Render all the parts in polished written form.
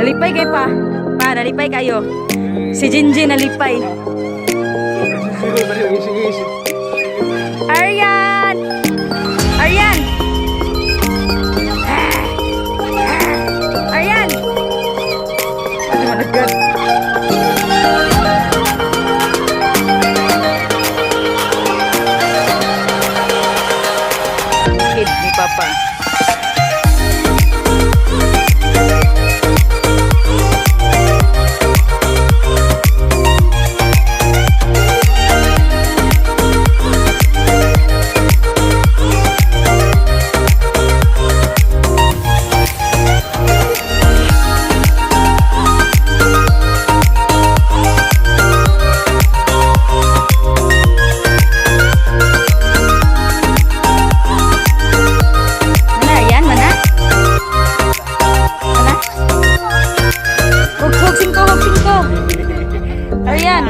Nalipay kay pa. Pa, nalipay kayo. Si Jinjin nalipay. Aryan! Aryan! Aryan! Ano man agad? Kid ni Papa. Mana Aryan? Mana? Mana? Hug, hug, singko, hug, singko. Aryan!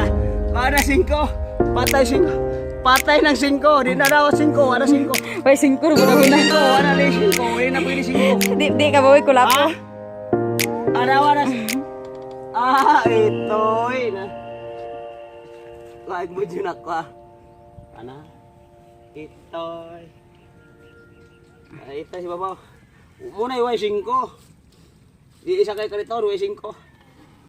Para 5. Patay 5. Patay ng 5. Di na daw 5. Wala 5. Ay, singko, rugo na. 5. Wala na 5. Wala na pwede 5. Di, di ka ba, uy, kulapo? Ah? Ara, wala. Ah, ito. Eh, na. Like mo dyan ako ah. Ana. Ito. Ah, ito si Babaw. Muna iway 5. Di isa kay karitor, iway 5.